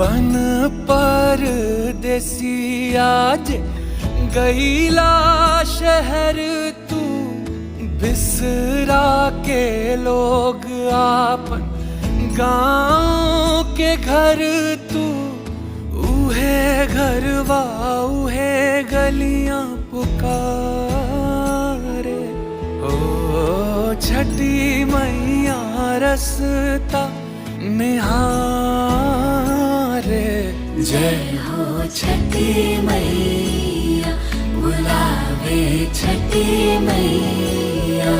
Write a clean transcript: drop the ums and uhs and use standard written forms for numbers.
बन पर देसी आज गईला शहर तू, बिसरा के लोग आपन गांव के घर तू। उहे घरवा उहे गलियां पुकारे, ओ छठी मैया रसता निहारे। जय हो छठी मैया, बुलावे छठी मैया।